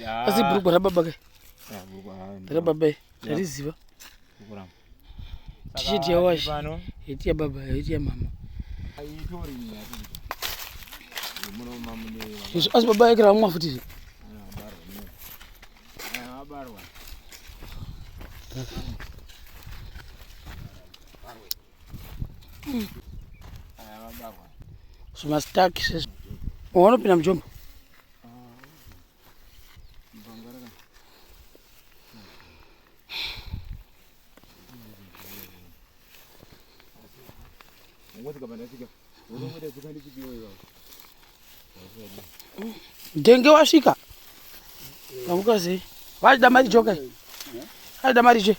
Asi bhurugwa rababa kai? Rababa ndariziva. T-shirt yawashi. Heti yababa, heti yamama. Izvo asi baba yake ramwa futi izvo. Zvimasitaki sezvo. Wanopinda mujombo. Denge wasvika vamuka sei vachida mari joka vachida mari che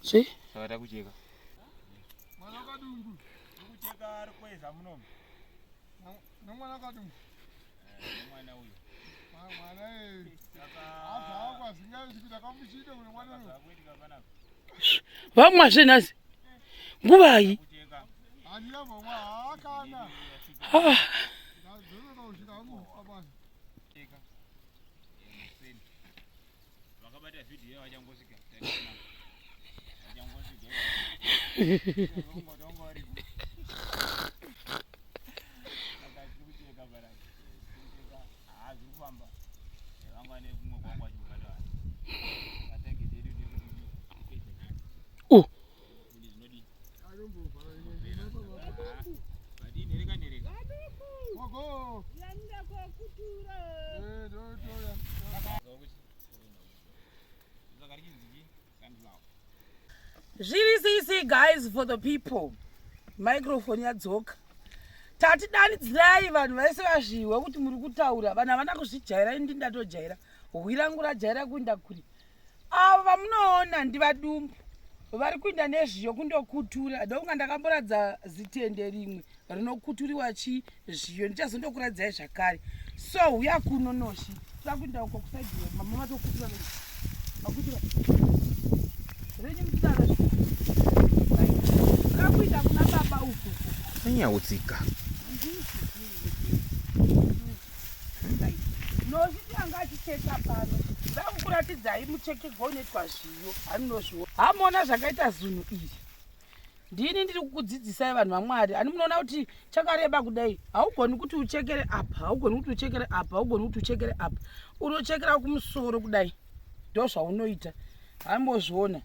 sei Vamwazve nhasi nguvai? Ah. Uh. Zviri sisi guys for the people. Microphone yadzoka. Tati danidzirai vanhu vese vazviwe kuti muri kutaura. Vanhu havana kuzvijaira ini ndatojaira. Hwi rangu rajaira kuinda kuri. Avo vamunoona ndivadumbu vari kuinda nezviyo kundokutura. Ndokunga ndakamboradza zitende rimwe rinokuturiwa chi zviyo ndichazondokuradzai zvakare so huya kuno noshi toda kuinda uko kusaidi mama vatokutura vakutura renyu muchidaro toda kuinda kuna baba uko anyautsika noshi tianga achicheka pano nda kukuratidzai muchekegwa unoitwa zviyo hamunozviona hamuona zvakaita zunhu iri Ndini ndiri kukudzidzisai vanhu vaMwari. Ani munoona kuti chakareba kudai. Haugoni kuti uchekere apa, haugoni kuti uchekere apa, haugoni kuti uchekere apa. Unochekera kumusoro kudai. Ndozvaunoita. Hambozviona.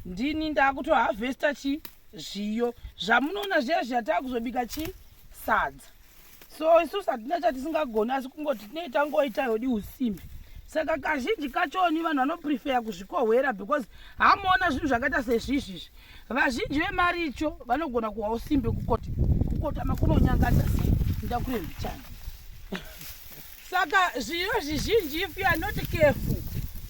Ndini ndakutoharvesta chi zviyo. Zvamunoona zviya zviya takuzobika chi sadza. So isusu hatina chatisingagoni asi kungoti tinei tangoita yodi usimbe. Saka kazhinji kachoni vanhu vanoprefeya kuzvikohwera because hamuona zvinhu zvakaita sezvizvi izvi. Vazhinji vemaricho vanogona kuwa usimbe kukoti kukotama kunonyangadza sei nda kure mbichana. Saka zviyo zvizhinji if you are not careful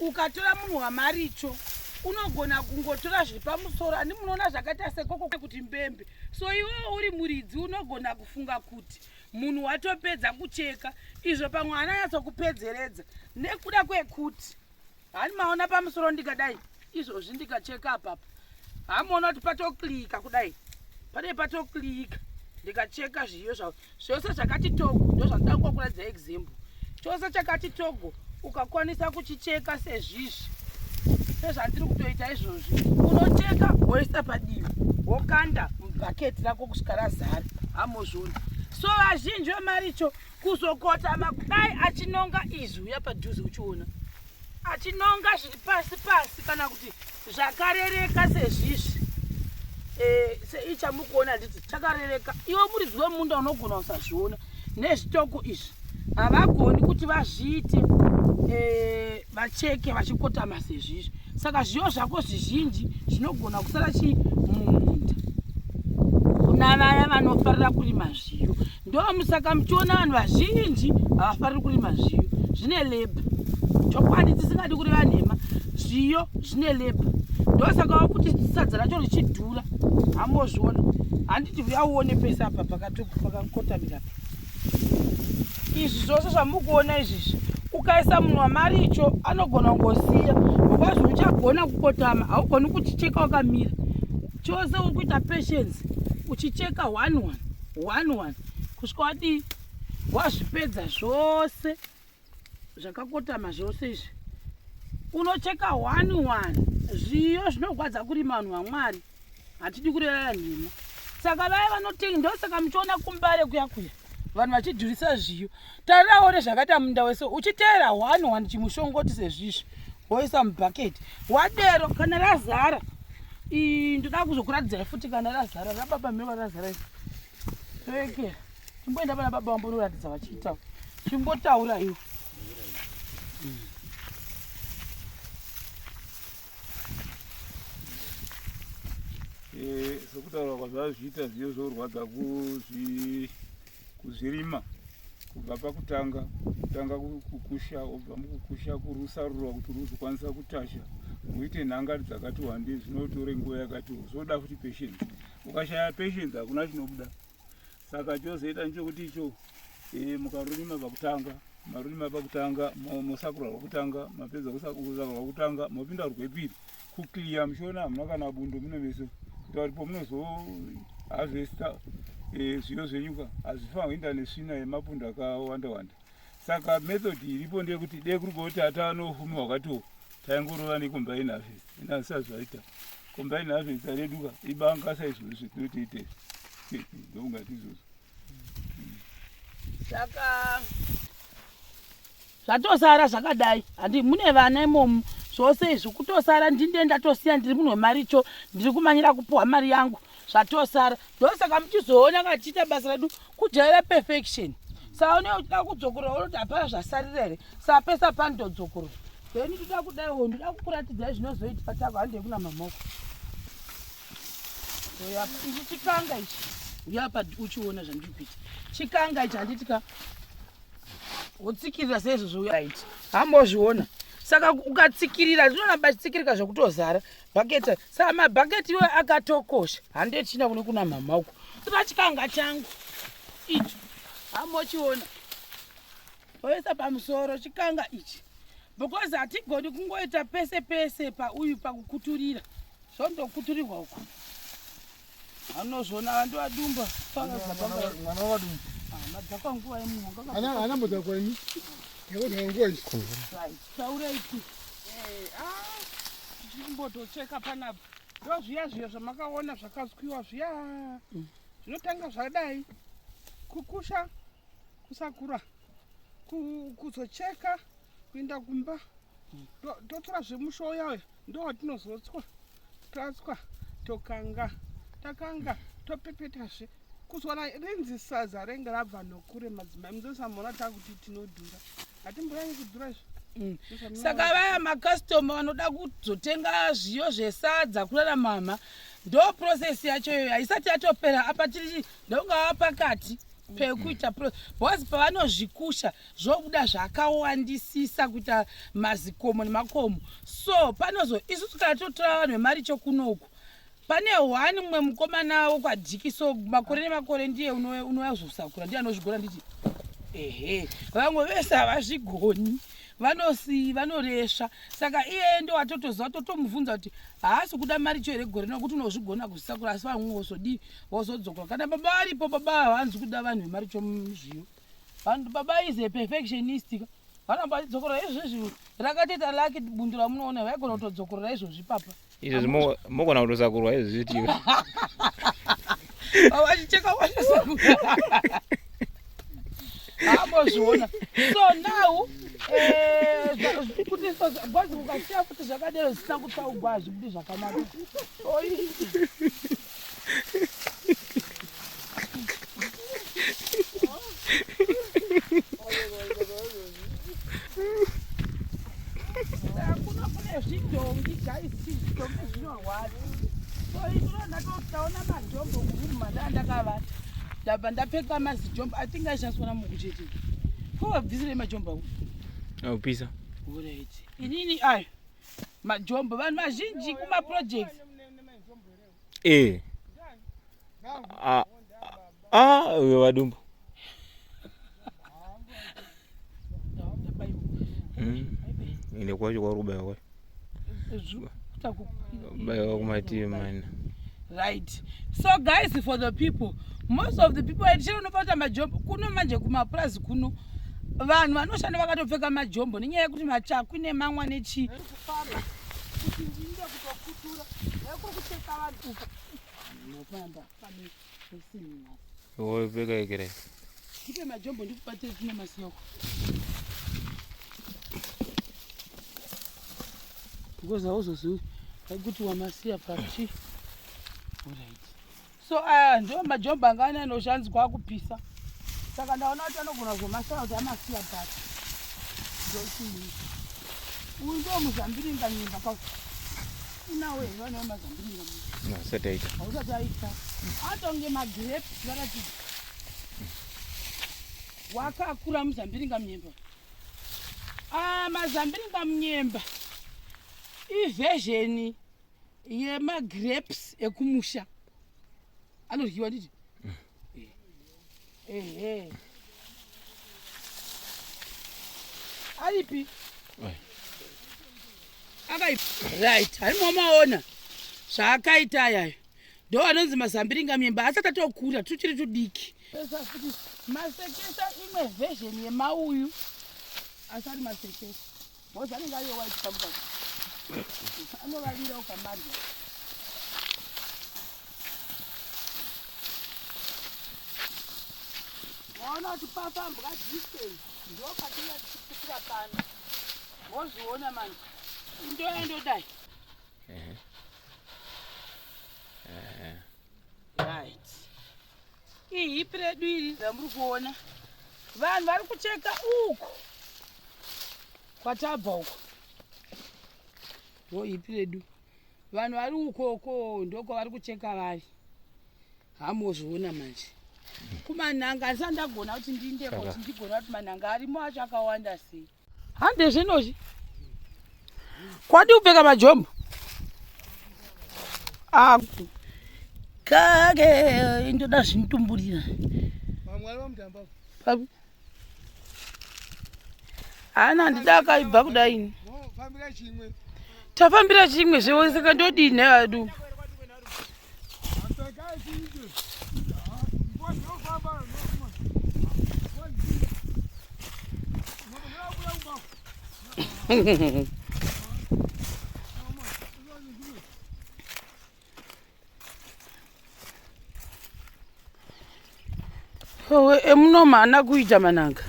ukatora munhu wamaricho unogona kungotora zviri pamusoro ani munoona zvakaita sekoko kuti mbembe so iwe uri muridzi unogona kufunga kuti munhu watopedza kucheka izvo pamwe ananyatsokupedzeredza nekuda kwekuti Hani maona pamusoro ndikadai izvozvi ndikacheka apapa hamuona kuti patoklika kudai pane patoklika ndikacheka zviyo zvavo zvose zvakati togo ndozvandida kungokuratidza example chose chakati togo ukakwanisa kuchicheka sezvizvi sezvandiri kutoita izvozvi unocheka woisa padivi wokanda mubhaketi rako kusvika razara hamozviona so vazhinji vemaricho Kuzokotama kudai achinonga izvi uya padhuze uchiona achinonga zviri pasi pasi kana kuti zvakarereka sezvizvi e, sei chamuri kuona handiti chakarereka iwe muridzi wemunda unogona usazviona nezvitoko izvi havagoni kuti vazviite e, vacheke vachikotama sezvizvi saka zviyo zvako zvizhinji zvinogona kusara chi mumunda kuna vaya vanofarira kurima zviyo ndomusaka muchiona vanhu vazhinji havafariri kurima zviyo zvine lebha chokwadi tisingadi kureva nhema zviyo zvine lebha ndosaka wakuti sadza racho richidhura hamozviona handiti uya uone pese apa pakakotamira pa izvi zvose zvamukuona izvizvi ukaisa munhu wamaricho anogona kungosiya because uchagona kukotama haugoni kuchicheka wakamira chose uri kuita patience uchicheka one one. One one kusvika wadii wazvipedza zvose zvakakotama zvose izvi unocheka one one. Zviyo zvinogwadza kurima vanhu vaMwari, hatidi kurevera nhema. Saka vaya vanotenga, ndosaka muchiona kumbare kuya kuya vanhu vachidhurisa zviyo. Tarirawo nezvakaita munda wese uchiteera one one chimushongoti sezvizvi woisa mubhaketi wadero kana razara. Ndoda kuzokuratidzai futi kana razara rababa meva razara iri toekera. Chimboenda pana baba vambonoratidza vachiita. Chimbotaura iwe. Eh, sokutaura kwazvazviita zviyo zvorwadza kuzvirima kubva pakutanga kutanga kukusha wobva mukukusha kurusarura kuti ruzokwanisa kutasha muite nhanga dzakati wandei zvinotore nguva yakati zvoda futi patience. Ukashaya patience hakuna chinobuda. Saka chozoita nechekuti icho e, mukarurima pakutanga marurima pakutanga mosakura rwekutanga mapedza kusakura rwekutanga mopinda rwepiri kuclear muchiona hamuna kana bundo mune meso kuita kuti pomunozoharvesta e, zviyo zvenyuka hazvifanira kuenda nesvina yemapundo akawanda wanda. Saka method iripo ndeyekuti dei kuri kuti hatano ufumi hwakatiwo taingorova necombine harvest inasa zvaita combine harvest reduka ibanga saizvozvo tinotoita izvi ndokungati izvozvo. Saka zvatosara zvakadai, handi mune vana imomo zvose izvi kutosara ndinde ndatosiya ndiri munhu wemaricho, ndiri kumanyira kupuhwa mari yangu zvatosara. Ndosaka muchizoona kana tichiita basa redu kujaira perfection. Saka une uchida kudzokorora unoti hapana zvasarira here, saka pesa panotodzokorora. Then ndoda kudaiwo ndoda kukuratidzai zvinozoitika tako handei kuna mamoko. Ichi chikanga ichi uyapa uchiona zvandiri kuita. Chikanga ichi handiti ka wotsikirira seizvozvo right hambozviona. Saka ukatsikirira zvinoramba chitsikirika zvekutozara bhaketi. Saka mabhaketi iwe akatokosha hande china kune kuna mama uko. Tora chikanga changu ichi hambochiona oisa pamusoro chikanga ichi because hatigoni kungoita pese pese pauyu pakukuturira zvondokuturirwa uko. Anozviona vandu vadumba mwana wadumba madzakwa nguva yemunhu ana mbodzakwa ini yakudzaka nguva iyi. Taura iti tichimbotocheka panapa ndo zviya zviya zvamakaona zvakazwiwa zviya zvinotanga zvadai kukusha kusakura kuzocheka kuenda kumba totora zvemushoya uya ndo watinozotswa tatswa tokanga takanga topepetazve kuzoona rinzi sadza renge rabva nokure. Madzimai muzosamona takuti tinodhura, hatimboyanyi kudhura izvi. Saka vaya makastoma vanoda kuzotenga zviyo zvesadza kurara mama, ndo process yacho iyoyo haisati yatopera apa, tiri ndongava pakati pekuita because pavanozvikusha zvobuda zvakawandisisa kuita mazikomo nemakomo. So panozo isusu kana totora vanhu vemaricho kunoku pane one mumwe mukomana wokwadhiki, so makore nemakore ndiye unouya kuzosakura, ndiye anozvigona. Nditi ehe, vamwe vese havazvigoni, vanosi vanoresva. Saka iyeye ndo watotoziva, totomubvunza kuti haasi kuda maricho here gore nokuti unozvigona kuzvisakura, asi vamwe wozodii wozodzokora kana baba varipo. Baba havanzi kuda vanhu vemaricho muzviyo. Vanhu baba is a perfectionist ka, vanoramba vachidzokorora izvozvi. Rakatoita laki bundu ramunoona, vaigona kutodzokorora izvozvi papa. Izvozvi mogona kutosakurwa izvozvi tiwe. Vachicheka vachosakura ambozviona. So now kuti because ukasiya futi zvakadero zvisina kutsaugwa hazvibudi zvakanaka. Oi. Kuno kune zvidhongi guys, zvidhongi zvinorwadza. So ino ndatotaona majombo kuroom mandaa ndakavata, ndabva ndapfeka mazijombo. I think aishandiswa namuku chete. Ko wabvisirei majombo ako? Upisa. Alright, inini ayo majombo vanhu vazhinji kumaprojects. Eh. Ah, ah, uyo vadumbu. Ende kwacho kwari kubaiwa kwacho. Baiwa kumativi mana. Right, so guys, for the people, most of the people chero unobata majombo kuno manje kumapurazi kuno, vanhu vanoshanda vakatopfeka majombo nenyaya yekuti machakwi nemamwa nechii kuti ndinde kutokutura nekuri kucheka vanhu uku nofamba pane. Wopfeka ikere. Ndipe majombo ndikubatire tine masiyoko because hauzozivi kuti wamasiya pachi. Alright, so aya ndo majombo anga ane anoshandiswa akupisa, saka ndaona kuti anogona kuzomasara kuti amasiya papi. Ndochii uyu? Ndo muzambiringa nyemba ka unawo here? Vanawo mazambiringa? Asati aita. Hausati aita, atonge magrapes varatidza wakakura muzambiringa munyemba. Ah, mazambiringa munyemba iversion yemagrapes ekumusha anoryiwa, nditi ehe. Aripi? Ai. Akai right, haimomaona zvaakaita ayayo, ndo anonzi mazambiringa myemba asati atokura, tuchiri tudiki. Esa futi masekesa, imwe version yemauyu asari masekesa because anenge ari white pamukati, anovavira ukamarya. Waona kuti pafambwa distance, ndo patinga tichiputira pano, wozviona manje indoyandodai. Right, iheap redu iri ramuri kuona, vanhu vari kucheka uko kwatabva uko, ndo heap redu. Vanhu vari ukoko ndokwavari kucheka vari, hamozviona manje. Kumanhanga handisati ndagona kuti ndindeko kuti ndigona kuti manhanga arimo acho akawanda sei. Hande zvinozvi kwadi kupfeka majombo. Ah, kake indoda zvinotumburira. Vamwe vari pamutamba. Papi? Hana handida akaibva kudaini. Fambira chimwe. Tafambira chimwe zvewo, saka ndodini adu? Apfekai chicho. Ngofamba. Ngofamba. Owe emunoma haana kuita mananga.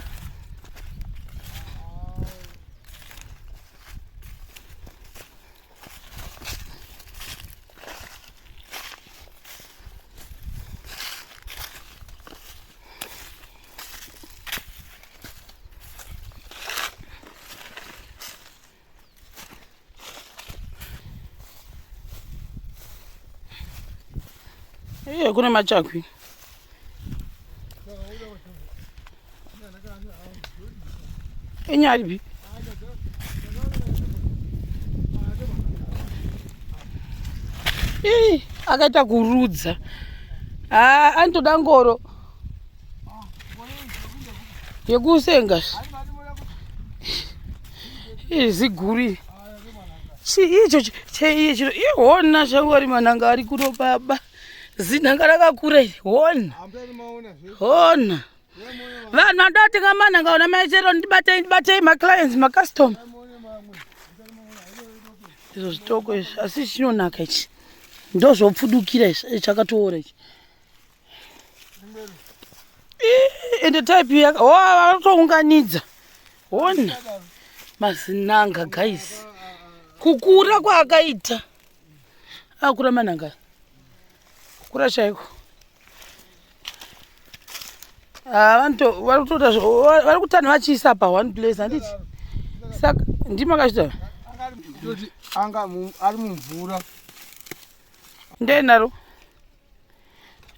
Iye kune machakwi. Enyaripi? Ii, akaita kurudza. Ha, anotoda ngoro yekusenga. Iri ziguru iri. Chi icho cheiye chiro ihona shangwari, mananga ari kuno baba. Zinhanga rakakura iri, hona. Hambeni maona zve. Hona. Vanhu vanoda kutenga manhanga ona maitero, ndibatei, ndibatei maclients, macustomer. Maone mamwe. Izvo zvitoko izvi, asi chinonaka ichi. Ndozvopfudukira izvi, chakatoora ichi. Ii, ende type yaka vanotounganidza. Hona mazinanga guys, kukura kwaakaita, akura manhanga, kukura chaiko. Ah, vari kutoita vari kutana vachiisa pa one place, handiti? Saka ndimakachita. Toti anga ari mumvura. Ndenaro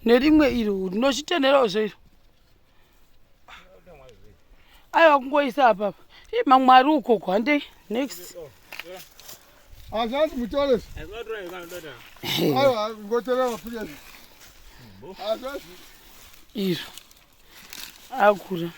nerimwe iro ndinochitenerawo zveiro, aiwa, kungoisa apapa. Ii, mamwe ari ukoko, handei next. Hazvanzi mutore. Aiwa, ngotora mapurisa. Hazvanzi. Iro akura.